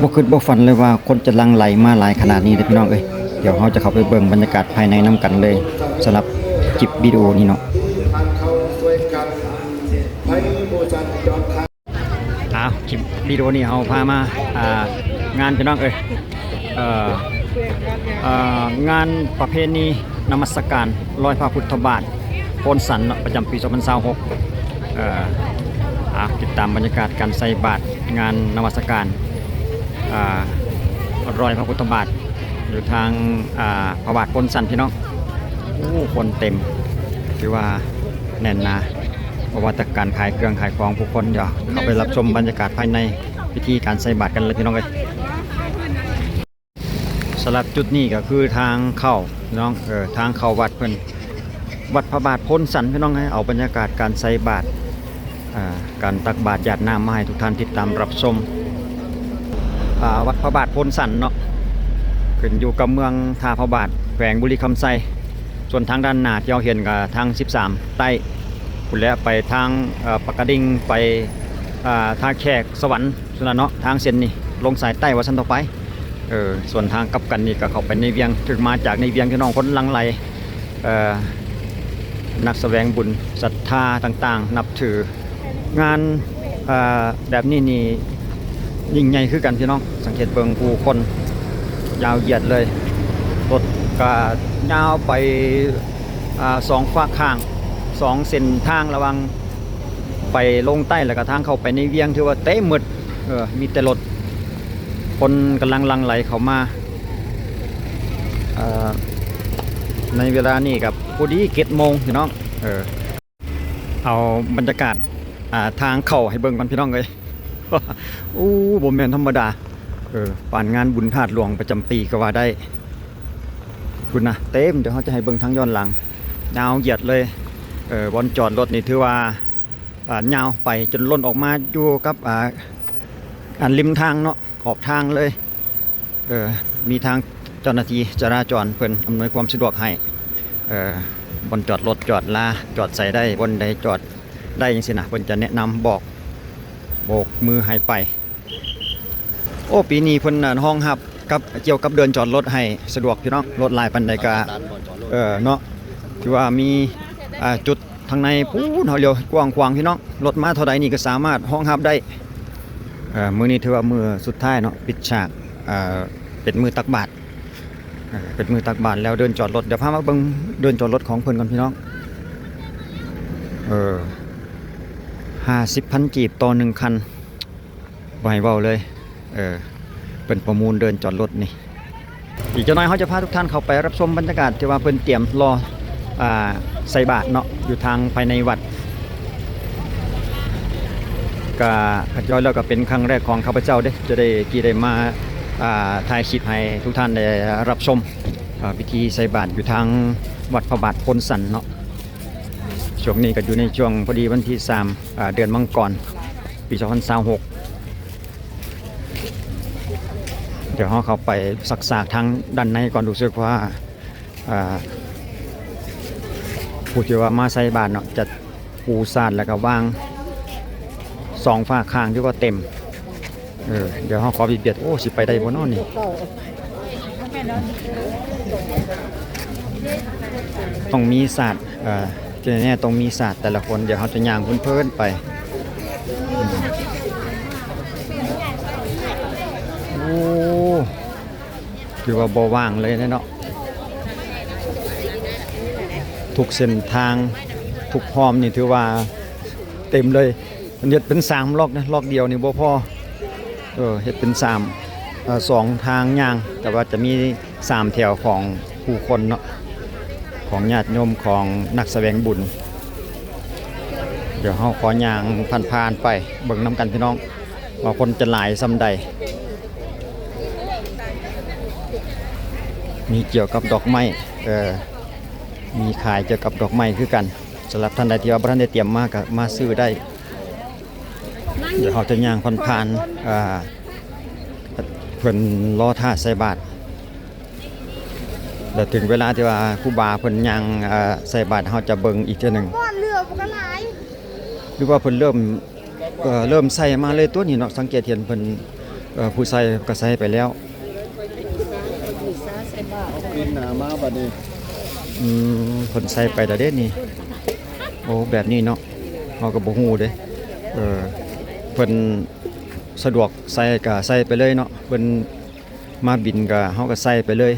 ບໍ່ຄິດບໍ່ຝັນເລີຍວ່າຄົນຈະຫຼັ່ງໄຫຼມາຫຼາຍຂະໜາດນີ້ເດ້ພີ່ນ້ອງເອີຍ. ດຽວເຮົາຈະເຂົ້າໄປເບິ່ງບັນຍາກາດພາຍໃນນຳກັນເລີຍ ສຳລັບຄລິບວິດີໂອນີ້ເນາະ. ອ້າວ ຄລິບວິດີໂອນີ້ເຮົາພາມາ ອ່າ ງານພີ່ນ້ອງເອີຍ ເອີ ເອີ ງານປະເພນີນະມັດສະການລອຍພະພຸດທະບາດໂພນສັນເນາະ ປະຈຳປີສອງພັນຊາວຫົກ. ເອີ ອ່າ ຕິດຕາມບັນຍາກາດການໃສ່ບາດງານນະມັດສະການ ອ່າ ລອຍພະພຸດທະບາດຢູ່ທາງ ອ່າ ພະບາດໂພນສັນພີ່ນ້ອງ. ໂອ້ ຄົນເຕັມ ຖືວ່າແໜ້ນໜາ ບໍ່ວ່າແຕ່ການຂາຍເຄື່ອງຂາຍຂອງຜູ້ຄົນ. ດຽວເຮົາໄປຮັບຊົມບັນຍາກາດພາຍໃນພິທີການໃສ່ບາດກັນເລີຍພີ່ນ້ອງເອີຍ. ສຳລັບຈຸດນີ້ກໍຄືທາງເຂົ້າເນາະ ເອີ ທາງເຂົ້າວັດເພິ່ນ ວັດພະບາດໂພນສັນພີ່ນ້ອງເອີຍ. ເອົາບັນຍາກາດການໃສ່ບາດ ອ່າ ການຕັກບາດຢາດນ້ຳມາໃຫ້ທຸກທ່ານຕິດຕາມຮັບຊົມ. ອ່າ ວັດພະບາດໂພນສັນເນາະ ຂຶ້ນຢູ່ກັບເມືອງທ່າພະບາດ ແຂວງບໍລິຄຳໄຊ. ສ່ວນທາງດ້ານໜ້າທີ່ເຮົາເຫັນກໍທາງສິບສາມໃຕ້ພຸ້ນແຫຼະ ໄປທາງ ເອີ ປາກກະດິງ ໄປ ອ່າ ທ່າແຂກ ສະຫວັນ ສ່ວນນັ້ນເນາະ ທາງເສັ້ນນີ້ລົງສາຍໃຕ້ວ່າຊັ້ນຕໍ່ໄປ. ເອີ ສ່ວນທາງກັບກັນນີ້ກໍເຂົ້າໄປໃນວຽງ ເຖິງມາຈາກໃນວຽງ ພີ່ນ້ອງຄົນຫຼັ່ງໄຫຼ ເອີ ນັກສະແຫວງບຸນ ສັດທາຕ່າງໆ ນັບຖື ງານ ເອີ ແບບນີ້ນີ້ຍິ່ງໃຫຍ່ຄືກັນພີ່ນ້ອງ. ສັງເກດເບິ່ງຜູ້ຄົນຍາວຢຽດເລີຍ ລົດກໍຍາວໄປ ອ່າ ສອງຟາກຂ້າງ ສອງເສັ້ນທາງ ລະຫວ່າງໄປລົງໃຕ້ ແລ້ວກໍທາງເຂົ້າໄປໃນວຽງ ຖືວ່າເຕັມໝົດ. ເອີ ມີແຕ່ລົດ ຄົນກຳລັງຫຼັ່ງໄຫຼເຂົ້າມາ ເອີ ໃນເວລານີ້ກໍພໍດີເຈັດໂມງພີ່ນ້ອງ. ເອີ ເອົາບັນຍາກາດ ອ່າ ທາງເຂົ້າໃຫ້ເບິ່ງກ່ອນພີ່ນ້ອງເອີຍ. ໂອ້ ບໍ່ແມ່ນທຳມະດາ ເອີ ປານງານບຸນທາດຫຼວງປະຈຳປີກໍວ່າໄດ້ ພຸ້ນນະ ເຕັມ. ດຽວເຮົາຈະໃຫ້ເບິ່ງທາງຍ້ອນຫຼັງ ຍາວຢຽດເລີຍ. ເອີ ບ່ອນຈອດລົດນີ້ຖືວ່າ ອ່າ ຍາວໄປຈົນລົ້ນອອກມາຢູ່ກັບ ອ່າ ອັນລິມທາງເນາະ ຂອບທາງເລີຍ. ເອີ ມີທາງເຈົ້າໜ້າທີ່ຈະລາຈອນເພິ່ນອຳນວຍຄວາມສະດວກໃຫ້ ເອີ ບ່ອນຈອດລົດຈອດລາ ຈອດໃສໄດ້ ບ່ອນໃດຈອດໄດ້ຈັ່ງຊີ້ນະ ເພິ່ນຈະແນະນຳບອກ ໂບກມືໃຫ້ໄປ. ໂອ້ ປີນີ້ເພິ່ນ ອ່າ ຮອງຮັບກັບ ກ່ຽວກັບເດີ່ນຈອດລົດໃຫ້ສະດວກພີ່ນ້ອງ. ລົດຫຼາຍປານໃດກະ ເອີ ເນາະ ຖືວ່າມີ ອ່າ ຈຸດ ທາງໃນພຸ້ນ ເຮົາຫຼຽວກວ້າງຂວາງພີ່ນ້ອງ ລົດມາເທົ່າໃດນີ້ກໍສາມາດຮອງຮັບໄດ້. ເອີ ມື້ນີ້ຖືວ່າມື້ສຸດທ້າຍເນາະ ປິດສາກ ເອີ ເປັນມື້ຕັກບາດ ເອີ ເປັນມື້ຕັກບາດແລ້ວເດີ່ນຈອດລົດ. ດຽວພາມາເບິ່ງເດີ່ນຈອດລົດຂອງເພິ່ນກ່ອນພີ່ນ້ອງ. ເອີ ຫ້າສິບພັນກີບຕໍ່ໜຶ່ງຄັນ ບໍ່ໃຫ້ເວົ້າເລີຍ. ເອີ ເພິ່ນປະມູນເດີ່ນຈອດລົດນີ້. ອີກຈັກໜ້ອຍເຮົາຈະພາທຸກທ່ານເຂົ້າໄປຮັບຊົມບັນຍາກາດທີ່ວ່າເພິ່ນຕຽມລໍ ອ່າ ໃສ່ບາດເນາະ ຢູ່ທາງພາຍໃນວັດ. ກະຂະເຈົ້າແລ້ວກະເປັນຄັ້ງແລກຂອງຂ້າພະເຈົ້າເດ້ ຈະໄດ້ ທີ່ໄດ້ມາ ອ່າ ຖ່າຍຄລິບໃຫ້ທຸກທ່ານໄດ້ຮັບຊົມ ອ່າ ພິທີໃສ່ບາດຢູ່ທາງວັດພະບາດໂພນສັນເນາະ. ຊ່ວງນີ້ກະຢູ່ໃນຊ່ວງພໍດີວັນທີສາມ ອ່າ ເດືອນມັງກອນ ປີສອງພັນຊາວຫົກ. ດຽວເຮົາເຂົ້າໄປຊັກຊາກທາງດ້ານໃນກ່ອນ ຮູ້ສຶກວ່າ ອ່າ ຜູ້ທີ່ວ່າມາໃສ່ບາດເນາະ ຈະປູສາດ ແລ້ວກໍວາງສອງຟາກຂ້າງທີ່ວ່າເຕັມ. ເອີ ດຽວເຮົາຂໍບຽດໆ ໂອ້ ຊິໄປໄດ້ບໍ່ເນາະນີ້ ຕ້ອງມີສາດ ເອີ ທີ່ແນ່ໆຕ້ອງມີສາດແຕ່ລະຄົນ. ດຽວເຮົາຈະຍ່າງເພີນໆໄປ. ໂອ້ ຖືວ່າບໍ່ວ່າງເລີຍເນາະ ທຸກເສັ້ນທາງ ທຸກຮ່ອມນີ້ຖືວ່າເຕັມເລີຍ. ເພິ່ນເຮັດເປັນສາມລັອກນະ ລັອກດຽວນີ້ບໍ່ພໍ. ເອີ ເຮັດເປັນສາມ ເອີ ສອງທາງຍ່າງ ແຕ່ວ່າຈະມີສາມແຖວຂອງຜູ້ຄົນເນາະ ຂອງຍາດໂຍມ ຂອງນັກສະແຫວງບຸນ. ດຽວເຮົາຂໍຍ່າງຜ່ານໆໄປເບິ່ງນຳກັນພີ່ນ້ອງ ວ່າຄົນຈະຫຼາຍສ່ຳໃດ. ມີກ່ຽວກັບດອກໄມ້ ເອີ ມີຂາຍກ່ຽວກັບດອກໄມ້ຄືກັນ. ສຳລັບທ່ານໃດທີ່ວ່າບໍ່ທັນໄດ້ຕຽມມາ ກໍມາຊື້ໄດ້. ດຽວເຮົາຈະຍ່າງຜ່ານໆ ອ່າ ເພິ່ນລໍຖ້າໃສ່ບາດ ແລ້ວເຖິງເວລາທີ່ວ່າຄູບາເພິ່ນຍ່າງ ອ່າ ໃສ່ບາດ ເຮົາຈະເບິ່ງອີກເທື່ອໜຶ່ງ ຫຼືວ່າເພິ່ນເລີ່ມ ເອີ ເລີ່ມໃສ່ມາເລີຍຕົວນີ້ເນາະ. ສັງເກດເຫັນເພິ່ນ ເອີ ຜູ້ໃສ່ກໍໃສ່ໄປແລ້ວ. ເອົາຄືນໜ້າມາບັດນີ້. ອືມ ເພິ່ນໃສ່ໄປແລ້ວເດ້ນີ້. ໂອ້ ແບບນີ້ເນາະ ເຮົາກໍບໍ່ຮູ້ເດ້. ເອີ ເພິ່ນສະດວກໃສ່ກໍໃສ່ໄປເລີຍເນາະ. ເພິ່ນມາບິນກໍ ເຮົາກໍໃສ່ໄປເລີຍ.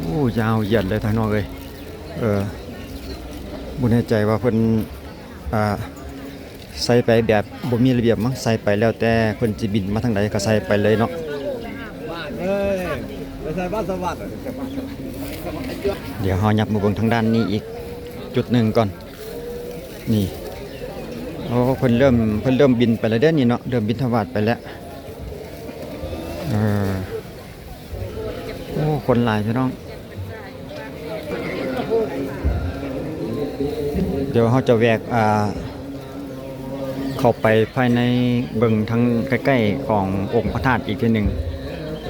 ໂອ້ ຍາວຢຽດເລີຍທ່ານນ້ອງເອີຍ. ເອີ ບໍ່ແນ່ໃຈວ່າເພິ່ນ ອ່າ ໃສ່ໄປແບບບໍ່ມີລະບຽບມັ້ງ, ໃສ່ໄປແລ້ວແຕ່ເພິ່ນຊິບິນມາທາງໃດກໍໃສ່ໄປເລີຍເນາະ. ເອີ ໄປໃສ່ບາດສະຫວັດ. ດຽວເຮົາຫຍັບມາເບິ່ງທາງດ້ານນີ້ອີກຈຸດໜຶ່ງກ່ອນ. ນີ້ ໂອ້ ເພິ່ນເລີ່ມ ເພິ່ນເລີ່ມບິນໄປແລ້ວເດ້ນີ້ເນາະ, ເລີ່ມບິນທະບາດໄປແລ້ວ. ເອີ ໂອ້ ຄົນຫຼາຍພີ່ນ້ອງ. ດຽວເຮົາຈະແວກ ອ່າ ເຂົ້າໄປພາຍໃນ ເບິ່ງທາງໃກ້ໆຂອງອົງພະທາດອີກເທື່ອໜຶ່ງ,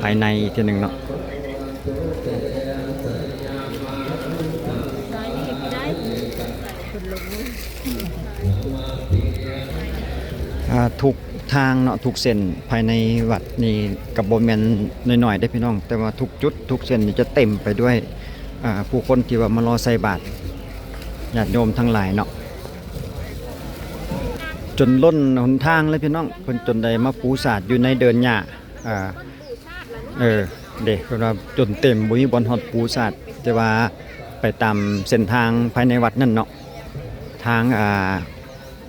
ພາຍໃນອີກເທື່ອໜຶ່ງເນາະ. ອ່າ ທຸກທາງເນາະ ທຸກເສັ້ນພາຍໃນວັດນີ້ກໍບໍ່ແມ່ນນ້ອຍໆເດ້ພີ່ນ້ອງ, ແຕ່ວ່າທຸກຈຸດທຸກເສັ້ນນີ້ຈະເຕັມໄປດ້ວຍ ອ່າ ຜູ້ຄົນທີ່ວ່າມາລໍໃສ່ບາດ ຍາດໂຍມທັງຫຼາຍເນາະ. ຈົນລົ້ນຫົນທາງເລີຍພີ່ນ້ອງ, ເພິ່ນຈົນໄດ້ມາປູສາດຢູ່ໃນເດີ່ນຫຍ້າ. ອ່າ ເອີ ເດ້ ເພິ່ນວ່າຈົນເຕັມ ບໍ່ມີບ່ອນຮອດປູສາດ, ແຕ່ວ່າໄປຕາມເສັ້ນທາງພາຍໃນວັດນັ້ນເນາະ, ທາງ ອ່າ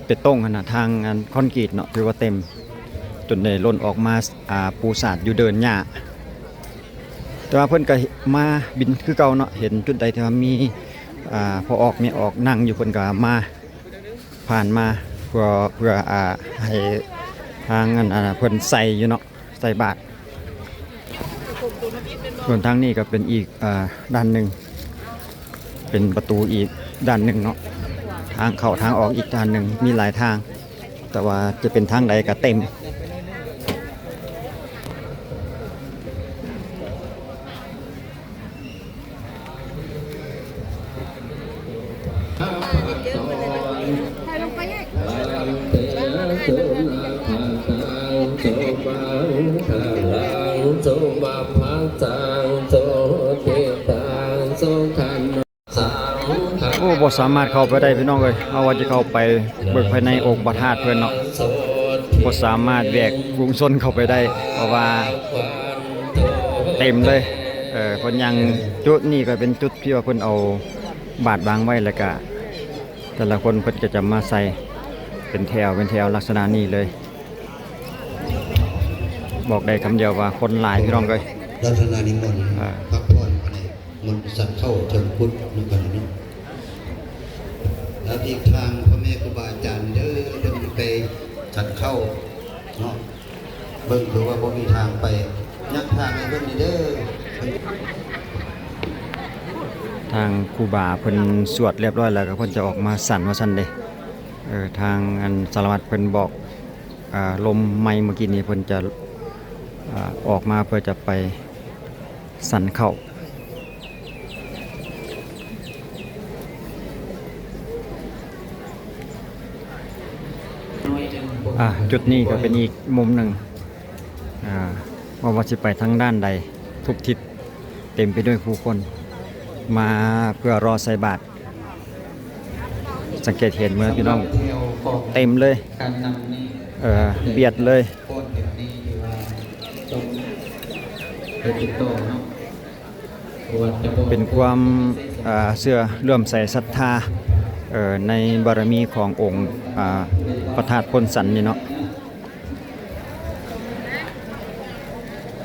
ເປຕົງຫັ້ນນະ, ທາງອັນຄອນກຣີດເນາະ ຖືວ່າເຕັມ ຈົນໄດ້ລົ້ນອອກມາ ອ່າ ປູສາດຢູ່ເດີ່ນຫຍ້າ. ແຕ່ວ່າເພິ່ນກໍມາບິນຄືເກົ່າເນາະ, ເຫັນຈຸດໃດທີ່ວ່າມີ ອ່າ ພໍ່ອອກແມ່ອອກນັ່ງຢູ່ ເພິ່ນກໍມາ ຜ່ານມາ ເພື່ອ ເພື່ອ ອ່າ ໃຫ້ທາງອັນ ອັນ ເພິ່ນໃສ່ຢູ່ເນາະ ໃສ່ບາດ. ສ່ວນທາງນີ້ກໍເປັນອີກ ອ່າ ດ້ານໜຶ່ງ ເປັນປະຕູອີກດ້ານໜຶ່ງເນາະ, ທາງເຂົ້າທາງອອກອີກດ້ານໜຶ່ງ, ມີຫຼາຍທາງ ແຕ່ວ່າຈະເປັນທາງໃດກໍເຕັມ. ໂອ້ ບໍ່ສາມາດເຂົ້າໄປໄດ້ພີ່ນ້ອງເອີຍ, ເຮົາວ່າຈະເຂົ້າໄປເບິ່ງພາຍໃນອົງພະທາດເພິ່ນເນາະ, ບໍ່ສາມາດແວກຝູງຊົນເຂົ້າໄປໄດ້ ເພາະວ່າເຕັມເລີຍ. ເອີ ເພິ່ນຍັງ ຈຸດນີ້ກໍເປັນຈຸດທີ່ວ່າເພິ່ນເອົາບາດວາງໄວ້ ແລ້ວກະແຕ່ລະຄົນເພິ່ນກໍຈະມາໃສ່ເປັນແຖວ ເປັນແຖວລັກສະນະນີ້ເລີຍ. ບອກໄດ້ຄຳດຽວວ່າຄົນຫຼາຍພີ່ນ້ອງເອີຍ. ລັກສະນະນິມົນ ອ່າ ພັກຜ່ອນ ມາໃນມົນສັນເຂົ້າເທິງກຸດນຳກັນເນາະ. ແລ້ວອີກທາງພໍ່ແມ່ຄູບາອາຈານເດີ ເພິ່ນໄປສັນເຂົ້າເນາະ, ເບິ່ງຄືວ່າບໍ່ມີທາງໄປ, ຍັກທາງໃຫ້ເພິ່ນນີ້ເດີ. ທາງຄູບາເພິ່ນສວດລຽບຮ້ອຍແລ້ວ ກໍເພິ່ນຈະອອກມາສັນວ່າຊັ້ນເດ້. ເອີ ທາງອັນສາລະວັດເພິ່ນບອກ ອ່າ ລົມໃໝ່ເມື່ອກີ້ນີ້ ເພິ່ນຈະ ອ່າ ອອກມາເພື່ອຈະໄປສັນເຂົ້າ. ອ່າ ຈຸດນີ້ກໍເປັນອີກມຸມໜຶ່ງ ອ່າ ບໍ່ວ່າຊິໄປທາງດ້ານໃດ ທຸກທິດເຕັມໄປດ້ວຍຜູ້ຄົນ ມາເພື່ອລໍໃສ່ບາດ. ສັງເກດເຫັນເບິ່ງພີ່ນ້ອງ ເຕັມເລີຍ ເອີ ບຽດເລີຍ. ເປັນຄວາມ ອ່າ ເຊື່ອເຫຼື້ອມໃສສັດທາ ເອີ ໃນບາລະມີຂອງອົງ ອ່າ ພະທາດໂພນສັນນີ້ເນາະ.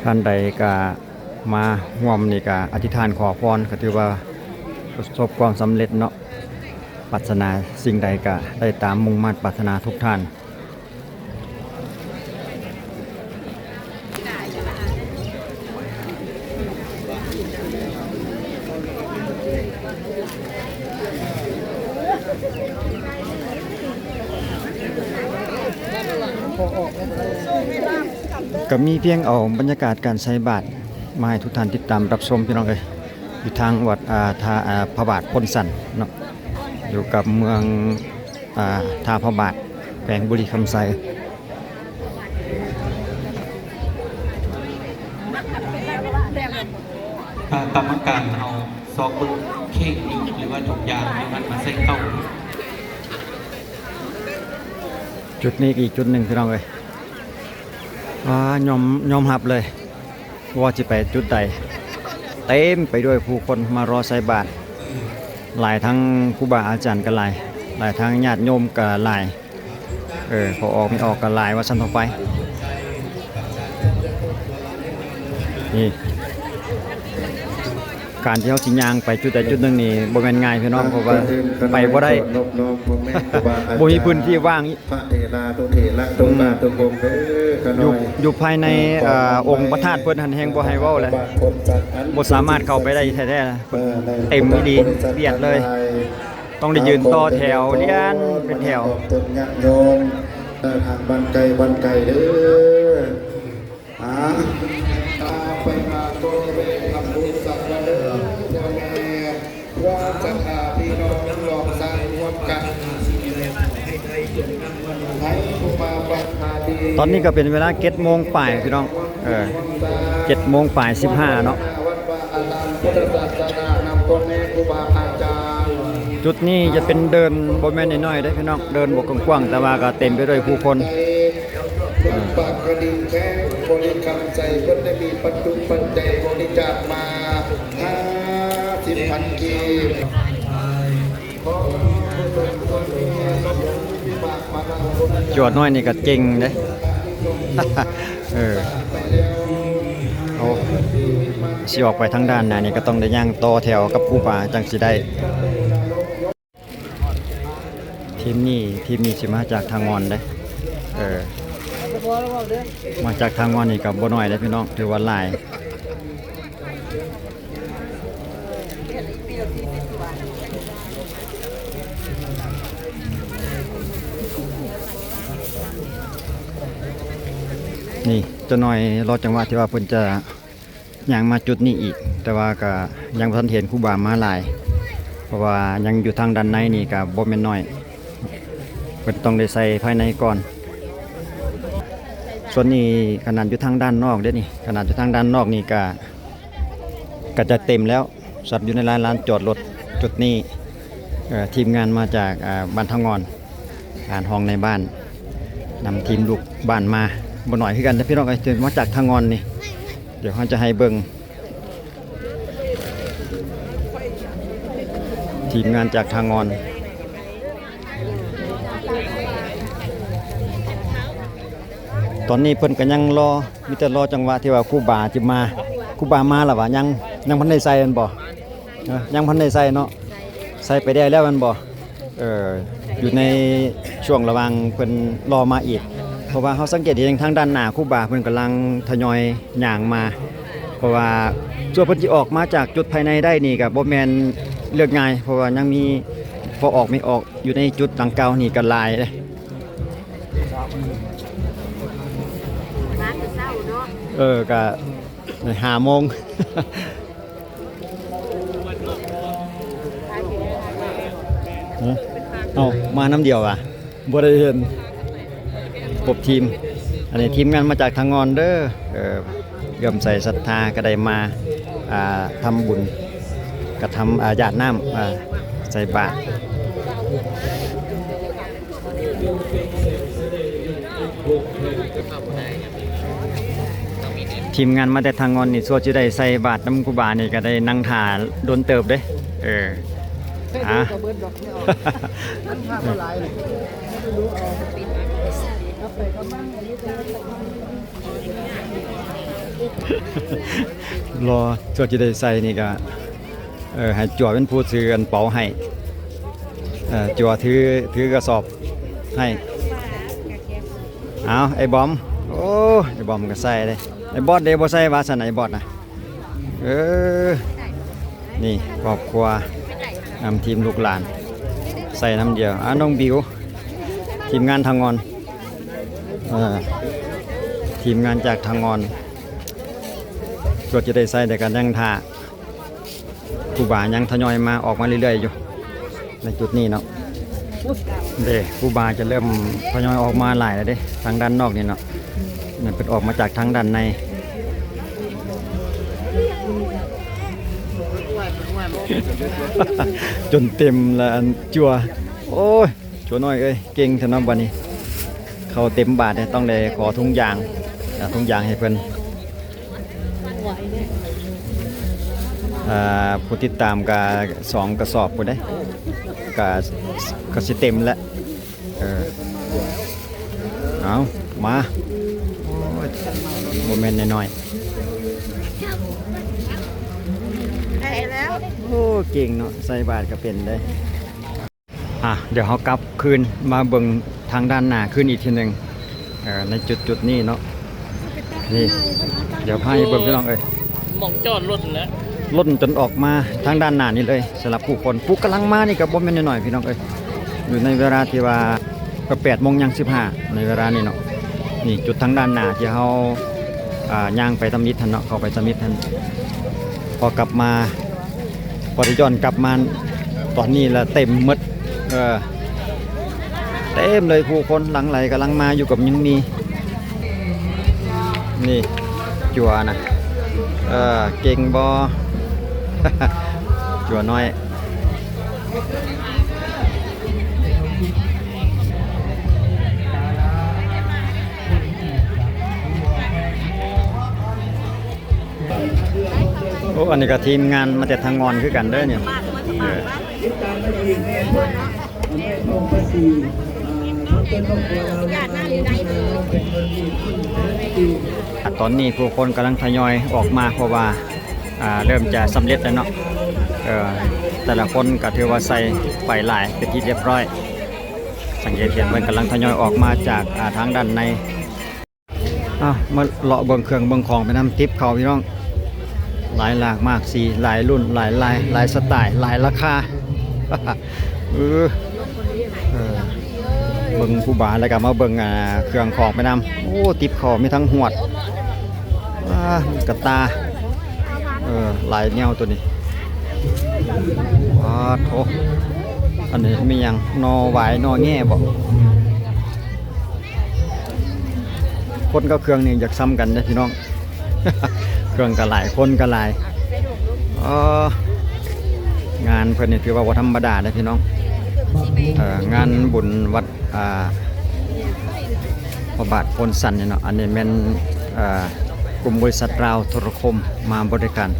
ທ່ານໃດກະມາຮ່ວມນີ້ກະອະທິດຖານຂໍພອນ ກະຖືວ່າປະສົບຄວາມສຳເລັດເນາະ, ປາດຖະໜາສິ່ງໃດກະໄດ້ຕາມມຸ່ງມາດປາດຖະໜາທຸກທ່ານ. ກໍມີພຽງເອົາບັນຍາກາດການໃສ່ບາດມາໃຫ້ທຸກທ່ານຕິດຕາມຮັບຊົມ ພີ່ນ້ອງເອີຍ. ຢູ່ທາງວັດ ອ່າ ທ່າ ອ່າ ພະບາດໂພນຊັນເນາະ ຢູ່ກັບເມືອງ ອ່າ ທ່າພະບາດ ແຂວງບໍລິຄຳໄຊ. ອ່າ ກຳມະການເຮົາຊອກເບິ່ງເຂ່ງຢູ່ ຫຼືວ່າທຸກຢ່າງຢູ່ຫັ້ນມາໃສ່ເຂົ້າ. ຈຸດນີ້ອີກຈຸດໜຶ່ງ ພີ່ນ້ອງເອີຍ. ອ່າ ຍອມ ຍອມຮັບເລີຍ ບໍ່ວ່າຊິໄປຈຸດໃດ ເຕັມໄປດ້ວຍຜູ້ຄົນມາລໍໃສ່ບາດ ຫຼາຍທັງຄູບາອາຈານກໍຫຼາຍ ຫຼາຍທັງຍາດໂຍມກໍຫຼາຍ ເອີ ພໍ່ອອກແມ່ອອກກໍຫຼາຍວ່າຊັ້ນເຖາະໄປ. ນີ້ ການທີ່ເຮົາຊິຍ່າງໄປຈຸດໃດຈຸດໜຶ່ງນີ້ບໍ່ແມ່ນງ່າຍພີ່ນ້ອງ ເພາະວ່າໄປບໍ່ໄດ້ ບໍ່ມີພື້ນທີ່ວ່າງ ພະເຖລານຸເຖລະທຸກທ່ານທຸກອົງເດີ ຂ້ານ້ອຍ ຢູ່ ຢູ່ພາຍໃນ ເອີ ອົງພະທາດເພິ່ນຫັ້ນແຮ່ງບໍ່ໃຫ້ເວົ້າແຫຼະ ບໍ່ສາມາດເຂົ້າໄປໄດ້ແທ້ໆ ເອີ ເຕັມອີ່ຫຼີ ບຽດເລີຍ ຕ້ອງໄດ້ຢືນຕໍ່ແຖວລຽນເປັນແຖວ ເອີ ທາງບ້ານໄກບ້ານໄກເດີ. ອ່າ ໄປມາກໍໄດ້ທຳບຸນສັກການເດີ ພໍ່ແມ່ ພວກສັດທາພີ່ນ້ອງຮ່ວມສ້າງຮ່ວມກັນ ໃຫ້ຜູ້ມາປາດຖະໜາດີ. ຕອນນີ້ກໍເປັນເວລາເຈັດໂມງປາຍພີ່ນ້ອງ ເອີ ເຈັດໂມງປາຍສິບຫ້າເນາະ. ວັດວາອາຣາມພຸດທະສາສະໜານຳພໍ່ແມ່ຄູບາອາຈານ ຈຸດນີ້ຈະເປັນເດີ່ນບໍ່ແມ່ນນ້ອຍໆເດ້ພີ່ນ້ອງ ເດີ່ນບໍ່ກວ້າງໆ ແຕ່ວ່າກໍເຕັມໄປດ້ວຍຜູ້ຄົນ. ເພິ່ນປາກກະດິງແຂວງບໍລິຄຳໄຊ ເພິ່ນໄດ້ມີປັດຈຸປັດໄຈບໍລິຈາກມາຫ້າສິບພັນກີບ. ຈົວນ້ອຍນີ້ກໍເກັ່ງເດ້ ເອີ ໂອ້ ຊິອອກໄປທາງດ້ານໜ້ານີ້ກໍຕ້ອງໄດ້ຍ່າງຕໍ່ແຖວກັບຄູບາຈັ່ງຊິໄດ້. ທີມນີ້ ທີມນີ້ຊິມາຈາກທ່າງ່ອນເດ້ ເອີ ມາຈາກທ່າງ່ອນນີ້ກໍບໍ່ໜ້ອຍເດ້ພີ່ນ້ອງ ຖືວ່າຫຼາຍ. ນີ້ ຈັກໜ້ອຍລໍຈັງຫວະທີ່ວ່າເພິ່ນຈະ ຍ່າງມາຈຸດນີ້ອີກ ແຕ່ວ່າກະຍັງບໍ່ທັນເຫັນຄູບາມາຫຼາຍ ເພາະວ່າຍັງຢູ່ທາງດ້ານໃນນີ້ກະບໍ່ແມ່ນນ້ອຍ ເພິ່ນຕ້ອງໄດ້ໃສ່ພາຍໃນກ່ອນ. ສ່ວນນີ້ຂະໜາດຢູ່ທາງດ້ານນອກເດ້ນີ້ ຂະໜາດຢູ່ທາງດ້ານນອກນີ້ກະ ກະຈະເຕັມແລ້ວ ສັດຢູ່ໃນລານ ລານຈອດລົດຈຸດນີ້ ເອີ ທີມງານມາຈາກ ເອີ ບ້ານທ່າງ່ອນ ທ່ານຮອງນາຍບ້ານ ນຳທີມລູກບ້ານມາ ບໍ່ໜ້ອຍຄືກັນເດ້ພີ່ນ້ອງເອີຍ ມາຈາກທ່າງ່ອນນີ້ ດຽວເຮົາຈະໃຫ້ເບິ່ງ ທີມງານຈາກທ່າງ່ອນ. ຕອນນີ້ເພິ່ນກໍຍັງລໍ ມີແຕ່ລໍຈັງຫວະທີ່ວ່າຄູບາຈະມາ. ຄູບາມາແລ້ວຫວາ? ຍັງ ຍັງບໍ່ທັນໄດ້ໃສ່ແມ່ນບໍ່? ເອີ ຍັງບໍ່ທັນໄດ້ໃສ່ເນາະ ໃສ່ໄປໄດ້ແລ້ວແມ່ນບໍ່? ເອີ ຢູ່ໃນຊ່ວງລະຫວ່າງເພິ່ນລໍມາອີກ ເພາະວ່າເຮົາສັງເກດເຫັນທາງດ້ານໜ້າຄູບາເພິ່ນກຳລັງທະຍອຍຍ່າງມາ ເພາະວ່າສ່ວນເພິ່ນຊິອອກມາຈາກຈຸດພາຍໃນໄດ້ນີ້ກໍບໍ່ແມ່ນເລື່ອງງ່າຍ ເພາະວ່າຍັງມີພໍ່ອອກແມ່ອອກຢູ່ໃນຈຸດດັ່ງກ່າວນີ້ກໍຫຼາຍເດ້. ມາແຕ່ເຊົ້າເນາະ ເອີ ກະ ໄດ້ຫ້າໂມງ. ເອົ້າ ມານຳດຽວຫວາ? ບໍ່ໄດ້ເຫັນຄົບທີມ. ອັນນີ້ທີມງານມາຈາກທ່າງ່ອນເດີ ເອີ ເຫຼື້ອມໃສສັດທາກໍໄດ້ມາ ອ່າ ທຳບຸນ ກະທຳ ອ່າ ຢາດນ້ຳ ອ່າ ໃສ່ບາດ. ທີມງານມາແຕ່ທ່າງ່ອນນີ້ ຊົ່ວຊິໄດ້ໃສ່ບາດນຳຄູບານີ້ ກໍໄດ້ນັ່ງຖ້າດົນເຕີບເດ້. ເອີ ໃສ່ເດີ ອ່າ ກໍເບິດດອກ ມັນຖ້າບໍ່ຫຼາຍນີ້ ລອ ຊົ່ວຊິໄດ້ໃສ່ນີ້ກໍ ເອີ ໃຫ້ຈົວເປັນຜູ້ຖືອັນເປົາໃຫ້ ເອີ ຈົວຖື ຖືກະສອບໃຫ້. ເອົາ ໄອ້ບອມ ໂອ້ ໄອ້ບອມກໍໃສ່ເດ້ ໄອ້ບອດເດ້ບໍ່ໃສ່ຫວາ? ຊັ້ນໄອ້ບອດນະ ເອີ ນີ້ຄອບຄົວນຳທີມລູກຫຼານໃສ່ນຳດຽວ. ອ່າ ນ້ອງບິວ ທີມງານທ່າງ່ອນ ເອີ ທີມງານຈາກທ່າງ່ອນ ສ່ວນຈະໄດ້ໃສ່ແຕ່ກໍຍັງຖ້າ. ຄູບາຍັງທະຍອຍມາ ອອກມາເລື້ອຍໆຢູ່ໃນຈຸດນີ້ເນາະ. ເດ້ ຄູບາຈະເລີ່ມທະຍອຍອອກມາຫຼາຍແລ້ວເດ້ ທາງດ້ານນອກນີ້ເນາະ. ນັ້ນເພິ່ນອອກມາຈາກທາງດ້ານໃນ ຈົນເຕັມລະ ອັນ ຈົວ. ໂອ້ຍ ຈົວນ້ອຍເອີຍ ເກັ່ງແທ້ເນາະ. ບັດນີ້ເຂົ້າເຕັມບາດເດ້ ຕ້ອງໄດ້ຂໍຖົງຢາງ ເອົາຖົງຢາງໃຫ້ເພິ່ນ. ອ່າ ຜູ້ຕິດຕາມກະສອງກະສອບພຸ້ນເດ້ ກະ ກະຊິເຕັມແລ້ວ. ເອີ ເອົາ ມາ ໂອ້ຍ ບໍ່ແມ່ນນ້ອຍໆ. ໄດ້ແລ້ວ ໂອ້ ເກັ່ງເນາະ ໃສ່ບາດກະເປັນເດ້. ອ່ະ ດຽວເຮົາກັບຄືນມາເບິ່ງທາງດ້ານໜ້າຄືນອີກທີໜຶ່ງ ເອີ ໃນຈຸດໆນີ້ເນາະ. ນີ້ ດຽວພາໃຫ້ເບິ່ງພີ່ນ້ອງເອີຍ ໝ່ອງຈອດລົດນັ້ນແຫຼະ ລົ້ນຈົນອອກມາທາງດ້ານໜ້ານີ້ເລີຍ. ສຳລັບຜູ້ຄົນ ຜູ້ກຳລັງມານີ້ກະບໍ່ແມ່ນນ້ອຍໆ ພີ່ນ້ອງເອີຍ. ຢູ່ໃນເວລາທີ່ວ່າກະແປດໂມງຍ່າງສິບຫ້າ ໃນເວລານີ້ເນາະ. ນີ້ຈຸດທາງດ້ານໜ້າທີ່ເຮົາ ອ່າ ຍ່າງໄປທຳອິດຫັ້ນເນາະ ເຂົ້າໄປທຳອິດຫັ້ນ. ພໍກັບມາ ພໍໄດ້ຍ້ອນກັບມາຕອນນີ້ລະເຕັມໝົດ ເອີ ເຕັມເລີຍ ຜູ້ຄົນຫຼັ່ງໄຫຼກຳລັງມາຢູ່ ກະຍັງມີ. ນີ້ ຈົວນະ ເອີ ເກັ່ງບໍ່ ຈົວນ້ອຍ. ໂອ້ ອັນນີ້ກະທີມງານມາແຕ່ທາງງອນຄືກັນເດີນີ້ ເອີ. ອ່າ ຕອນນີ້ຜູ້ຄົນກຳລັງທະຍອຍອອກມາ ເພາະວ່າ ອ່າ ເລີ່ມຈະສຳເລັດແລ້ວເນາະ. ເອີ ແຕ່ລະຄົນກະຖືວ່າໃສ່ໄປຫຼາຍເປັນທີ່ລຽບຮ້ອຍ. ສັງເກດເຫັນເພິ່ນກຳລັງທະຍອຍອອກມາຈາກ ອ່າ ທາງດ້ານໃນ. ເອົາ ມາເລາະເບິ່ງເຄື່ອງເບິ່ງຂອງໄປນຳ ຕິບເຂົ້າພີ່ນ້ອງ. ຫຼາຍຫຼາກຫຼາຍສີ ຫຼາຍລຸ້ນ ຫຼາຍລາຍ ຫຼາຍສະໄຕລ໌ ຫຼາຍລາຄາ. ເອີ ເອີ ເບິ່ງຄູບາແລ້ວກະມາເບິ່ງ ອ່າ ເຄື່ອງຂອງໄປນຳ. ໂອ້ ຕິບເຂົ້າມີທັງຫວດ ອ່າ ກະຕ່າ ເອີ ຫຼາຍແນວໂຕນີ້. ປາດໂທ້ ອັນນີ້ມີຫຍັງ ໜໍ່ຫວາຍ ໜໍ່ແງ່ບໍ? ຄົນກັບເຄື່ອງນີ້ຢາກສ່ຳກັນເດ້ພີ່ນ້ອງ. ເຄື່ອງກະຫຼາຍ ຄົນກະຫຼາຍ. ເອີ ງານເພິ່ນນີ້ຖືວ່າບໍ່ທຳມະດາເດ້ພີ່ນ້ອງ. ເອີ ງານບຸນວັດ ອ່າ ພະບາດໂພນສັນນີ້ເນາະ. ອັນນີ້ແມ່ນ ເອີ ກຸ່ມບໍລິສັດລາວໂທລະຄົມມາບໍລິການ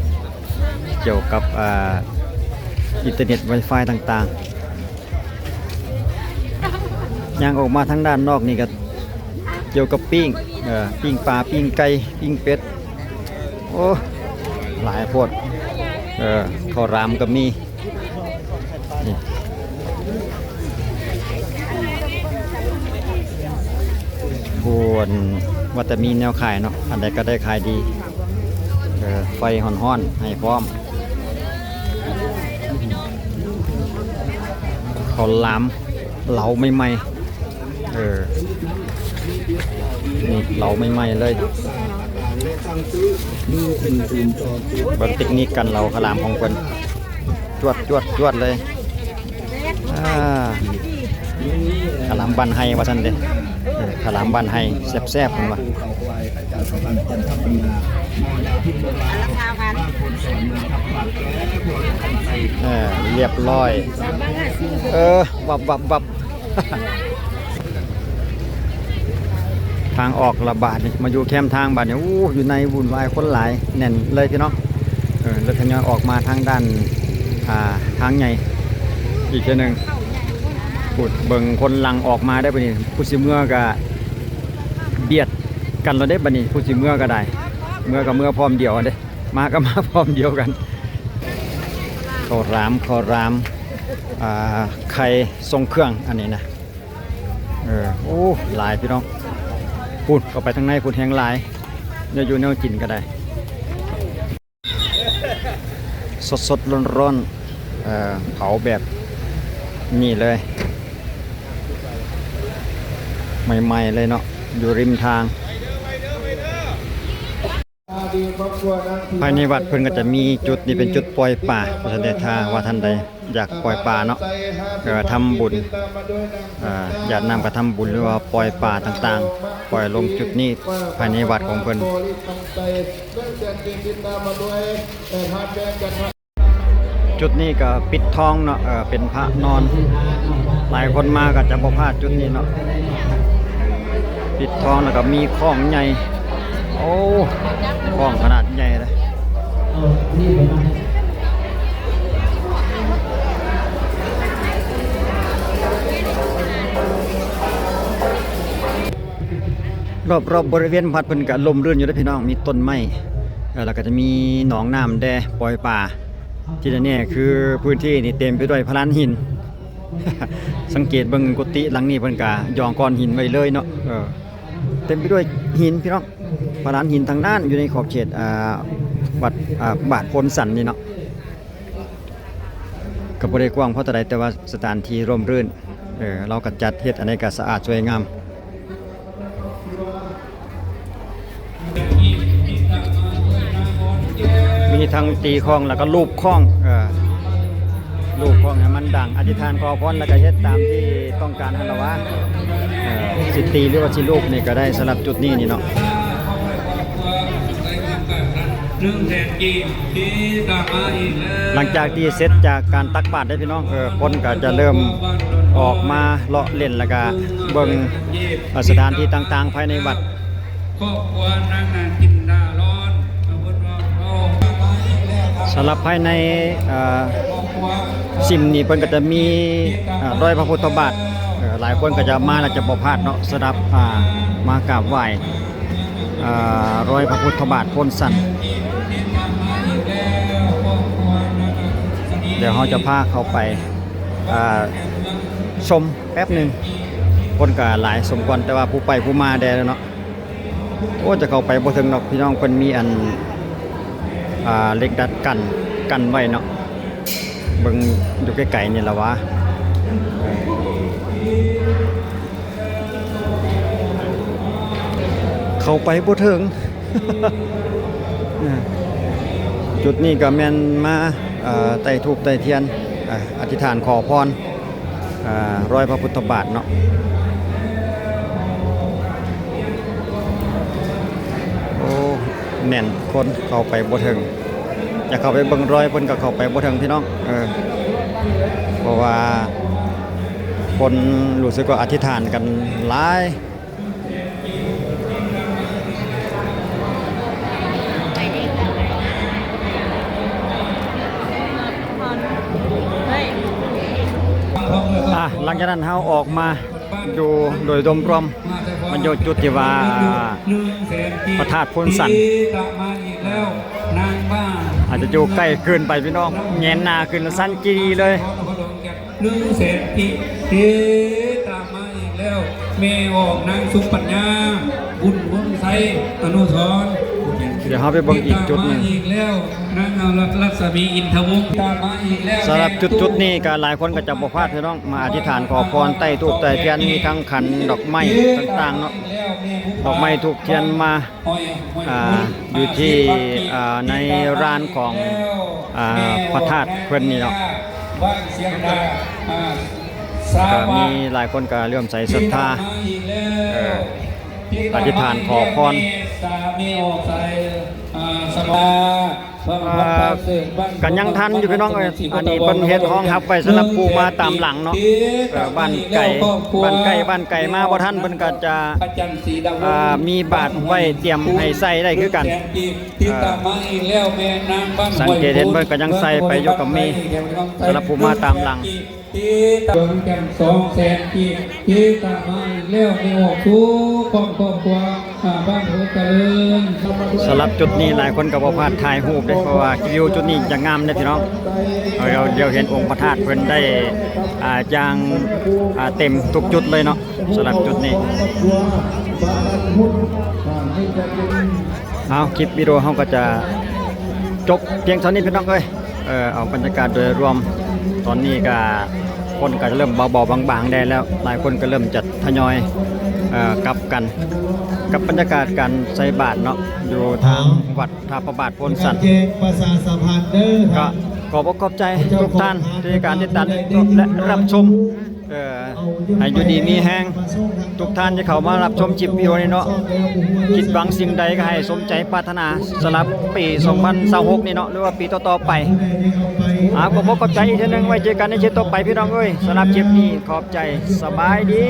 ກ່ຽວກັບ ເອີ ອິນເຕີເນັດ ວາຍຟາຍຕ່າງໆ. ຍ່າງອອກມາທາງດ້ານນອກນີ້ກະກ່ຽວກັບປີ້ງ ເອີ ປີ້ງປາ ປີ້ງໄກ່ ປີ້ງເປັດ. ໂອ້ ຫຼາຍໂພດ. ເອີ ເຂົ້າຫຼາມກະມີ. ນີ້ ໂອ້ ອັນ ວ່າແຕ່ມີແນວຂາຍເນາະ ອັນໃດກະໄດ້ຂາຍດີ. ເອີ ໄຟຮ້ອນໆ ໃຫ້ພ້ອມ. ເຂົ້າຫຼາມ ເຫຼົາໃໝ່ໆ ເອີ ນີ້ເຫຼົາໃໝ່ໆເລີຍ. ເບິ່ງເຕັກນິກການເຫຼົາເຂົ້າຫຼາມຂອງເພິ່ນ ຈວດໆໆເລີຍ. ອ່າ ເຂົ້າຫຼາມບ້ານໄຮ່ວ່າຊັ້ນເດ້. ເອີ ເຂົ້າຫຼາມບ້ານໄຮ່ແຊບໆ ເພິ່ນວ່າ. ເອີ ລຽບຮ້ອຍ. ເອີ ວັບໆໆ ທາງອອກລະບາດນີ້ ມາຢູ່ແຄມທາງບາດນີ້. ໂອ້ ຢູ່ໃນວຸ່ນວາຍ ຄົນຫຼາຍແໜ້ນເລີຍພີ່ນ້ອງ. ເອີ ເລີ່ມທະຍອຍອອກມາທາງດ້ານ ອ່າ ທາງໃຫຍ່ອີກເທື່ອໜຶ່ງ. ພຸ້ນ ເບິ່ງຄົນຫຼັ່ງອອກມາເດ້ບາດນີ້. ຜູ້ຊິເມືອກະບຽດກັນແລ້ວເດ້ບາດນີ້ ຜູ້ຊິເມືອກະໄດ້. ເມືອກະເມືອພ້ອມດຽວເດ້ ມາກະມາພ້ອມດຽວກັນ. ເຂົ້າຫຼາມ ເຂົ້າຫຼາມ ອ່າ ໄຂ່ຊົງເຄື່ອງ ອັນນີ້ນະ. ເອີ ໂອ້ ຫຼາຍພີ່ນ້ອງ. ພຸ້ນ ເຂົ້າໄປທາງໃນພຸ້ນແຮງຫຼາຍ ແນວຢູ່ແນວກິນກະໄດ້. ສົດໆ ຮ້ອນໆ ເອີ ເຜົາແບບນີ້ເລີຍ ໃໝ່ໆເລີຍເນາະ ຢູ່ລິມທາງ. ພາຍໃນວັດເພິ່ນກໍຈະມີຈຸດນີ້ເປັນຈຸດປ່ອຍປາ ເພາະສະນັ້ນຖ້າວ່າທ່ານໃດຢາກປ່ອຍປາເນາະ ເອີ ທຳບຸນ ເອີ ຢາດນ້ຳກໍທຳບຸນ ຫຼືວ່າປ່ອຍປາຕ່າງໆ ປ່ອຍລົງຈຸດນີ້ພາຍໃນວັດຂອງເພິ່ນ. ຈຸດນີ້ກໍປິດທອງເນາະ ເອີ ເປັນພະນອນ ຫຼາຍຄົນມາກໍຈະບໍ່ພາດຈຸດນີ້ເນາະ ປິດທອງ ແລ້ວກໍມີຄ້ອງໃຫຍ່ ໂອ້ ຄ້ອງຂະໜາດໃຫຍ່ເດ້. ລອບໆ ບໍລິເວນວັດເພິ່ນກະຮົ່ມລື່ນຢູ່ເດ້ພີ່ນ້ອງ ມີຕົ້ນໄມ້ ເອີ ແລ້ວກະຈະມີໜອງນ້ຳແດ່ ປ່ອຍປາ ທີ່ແນ່ໆ ຄືພື້ນທີ່ນີ້ເຕັມໄປດ້ວຍພະລານຫີນ ສັງເກດເບິ່ງກຸຕິຫຼັງນີ້ເພິ່ນກະຢອງກ້ອນຫີນໄວ້ເລີຍເນາະ ເອີ ເຕັມໄປດ້ວຍຫີນພີ່ນ້ອງ ພະລານຫີນທັງນັ້ນ ຢູ່ໃນຂອບເຂດ ອ່າ ວັດ ອ່າ ບ້ານໂພນສັນນີ້ເນາະ ກໍບໍ່ໄດ້ກວ້າງພໍເທົ່າໃດ ແຕ່ວ່າສະຖານທີ່ຮົ່ມລື່ນ ເອີ ລາວກໍຈັດເຮັດອັນໃດກໍສະອາດສວຍງາມ ມີທັງຕີຄ້ອງ ແລ້ວກໍລູບຄ້ອງ ເອີ ລູບຄ້ອງໃຫ້ມັນດັງ ອະທິຖານຂໍພອນ ແລ້ວກໍເຮັດຕາມທີ່ຕ້ອງການຫັ້ນລະຫວາ ເອີ ຊິຕີ ຫຼືວ່າຊິລູບນີ້ກໍໄດ້ ສຳລັບຈຸດນີ້ນີ້ເນາະ. ຫຼັງຈາກທີ່ເສັດຈາກການຕັກບາດເດ້ພີ່ນ້ອງ ເອີ ຄົນກໍຈະເລີ່ມອອກມາເລາະຫຼິ້ນ ແລ້ວກໍເບິ່ງ ເອີ ສະຖານທີ່ຕ່າງໆພາຍໃນວັດ. ສຳລັບພາຍໃນ ເອີ ສິມນີ້ເພິ່ນກໍຈະມີ ເອີ ລອຍພະພຸດທະບາດ ເອີ ຫຼາຍຄົນກໍຈະມາແລ້ວຈະບໍ່ພາດເນາະ ສຳລັບ ອ່າ ມາກາບໄຫວ້ ເອີ ລອຍພະພຸດທະບາດໂພນສັນ ດຽວເຮົາຈະພາເຂົ້າໄປ ເອີ ຊົມແປັບໜຶ່ງ ຄົນກໍຫຼາຍສົມຄວນ ແຕ່ວ່າຜູ້ໄປຜູ້ມາແດ່ເນາະ. ໂອ້ ຈະເຂົ້າໄປບໍ່ເຖິງດອກພີ່ນ້ອງ ເພິ່ນມີອັນ ອ່າ ເຫຼັກດັດກັ້ນ ກັ້ນໄວ້ເນາະ ເບິ່ງຢູ່ໄກໆນີ້ລະຫວາ ເຂົ້າໄປບໍ່ເຖິງ ຈຸດນີ້ກໍແມ່ນມາ ເອີ ໄຕ້ທູບໄຕ້ທຽນ ອະທິຖານຂໍພອນ ອ່າ ລອຍພະພຸດທະບາດເນາະ ໂອ້ ແໜ້ນຄົນເຂົ້າໄປບໍ່ເຖິງ ຢາກເຂົ້າໄປເບິ່ງລອຍເພິ່ນກໍເຂົ້າໄປບໍ່ເຖິງພີ່ນ້ອງ ເອີ ເພາະວ່າຄົນຮູ້ສຶກວ່າອະທິຖານກັນຫຼາຍ. ອ່າ ຫຼັງຈາກນັ້ນເຮົາອອກມາຢູ່ໂດຍລວມໆ ມັນຢູ່ຈຸດທີ່ວ່າພະທາດໂພນສັນ ອາດຈະຢູ່ໃກ້ເກີນໄປພີ່ນ້ອງ ແຫງນໜ້າຂຶ້ນແລ້ວສັ່ນຈີ່ເລີຍ. ໜຶ່ງແສນກີບ ເອ ຕາມມາອີກແລ້ວ ແມ່ອອກນາງສຸປັນຍາ ບຸນວົງໄຊ ອະນຸສອນ ດຽວເຮົາໄປເບິ່ງອີກຈຸດໜຶ່ງ ຕາມມາອີກແລ້ວ ນາງອາລັດ ລັດສະໝີ ອິນທະວົງ ຕາມມາອີກແລ້ວ ສຳລັບຈຸດ ຈຸດນີ້ກໍຫຼາຍຄົນກໍຈະບໍ່ພາດພີ່ນ້ອງ ມາອະທິຖານຂໍພອນ ໃຕ້ທູບໃຕ້ທຽນ ມີທັງຂັນດອກໄມ້ຕ່າງໆເນາະ ດອກໄມ້ທູບທຽນມາ ອ່າ ຢູ່ທີ່ ອ່າ ໃນລານຂອງ ອ່າ ພະທາດເພິ່ນນີ້ເນາະ ກໍມີຫຼາຍຄົນກໍເຫຼື້ອມໃສສັດທາ ເອີ ອະທິຖານຂໍພອນ ອ່າ ກໍຍັງທັນຢູ່ພີ່ນ້ອງເອີຍ ອັນນີ້ເພິ່ນເຮັດຮອງຮັບໄວ້ສຳລັບຜູ້ມາຕາມຫຼັງເນາະ ເອີ ບ້ານໄກ ບ້ານໃກ້ ບ້ານໄກມາບໍ່ທັນ ເພິ່ນກໍຈະ ອ່າ ມີບາດໄວ້ຕຽມໃຫ້ໃສ່ໄດ້ຄືກັນ ເອີ ສັງເກດເຫັນເພິ່ນກໍຍັງໃສ່ໄປຢູ່ ກໍມີສຳລັບຜູ້ມາຕາມຫຼັງ. ເອີ ສອງແສນກີບ ເອ ຕາມມາອີກແລ້ວ ແມ່ອອກສູ່ຄອບຄົວ ອ່າ ບ້ານໂພນຈະເລີນ ສຳລັບຈຸດນີ້ຫຼາຍຄົນກໍບໍ່ພາດຖ່າຍຮູບເດ້ ເພາະວ່າວິວຈຸດນີ້ຈະງາມເດ້ພີ່ນ້ອງ ເຮົາ ດຽວເຫັນອົງພະທາດເພິ່ນໄດ້ ອ່າ ຢ່າງ ອ່າ ເຕັມທຸກຈຸດເລີຍເນາະ ສຳລັບຈຸດນີ້ ເອົາ ຄລິບວິດີໂອເຮົາກໍຈະຈົບພຽງເທົ່ານີ້ພີ່ນ້ອງເອີຍ ເອີ ເອົາບັນຍາກາດໂດຍລວມ ຕອນນີ້ກໍ ຄົນກໍເລີ່ມເບົາໆບາງໆແດ່ແລ້ວ ຫຼາຍຄົນກໍເລີ່ມຈະທະຍອຍ ເອີ ກັບກັນ ກັບບັນຍາກາດການໃສ່ບາດເນາະ ຢູ່ທາງວັດທ່າພະບາດໂພນສັນ. ແຈ້ງປະຊາສຳພັນເດີ ກໍຂອບອົກຂອບໃຈທຸກທ່ານທີ່ໃຫ້ການຕິດຕາມ ແລະ ຮັບຊົມ ເອີ ໃຫ້ຢູ່ດີມີແຮງ ທຸກທ່ານທີ່ເຂົ້າມາຮັບຊົມຄລິບວິດີໂອນີ້ເນາະ ຄິດຫວັງສິ່ງໃດກໍໃຫ້ສົມໃຈປາດຖະໜາ ສຳລັບປີສອງພັນຊາວຫົກນີ້ເນາະ ຫຼືວ່າປີຕໍ່ໆໄປ. ອາ ຂໍຂອບໃຈອີກເທື່ອໜຶ່ງ ໄວ້ເຈີກັນໃນຄລິບຕໍ່ໄປພີ່ນ້ອງເອີຍ. ສຳລັບຄລິບນີ້ຂອບໃຈ ສະບາຍດີ.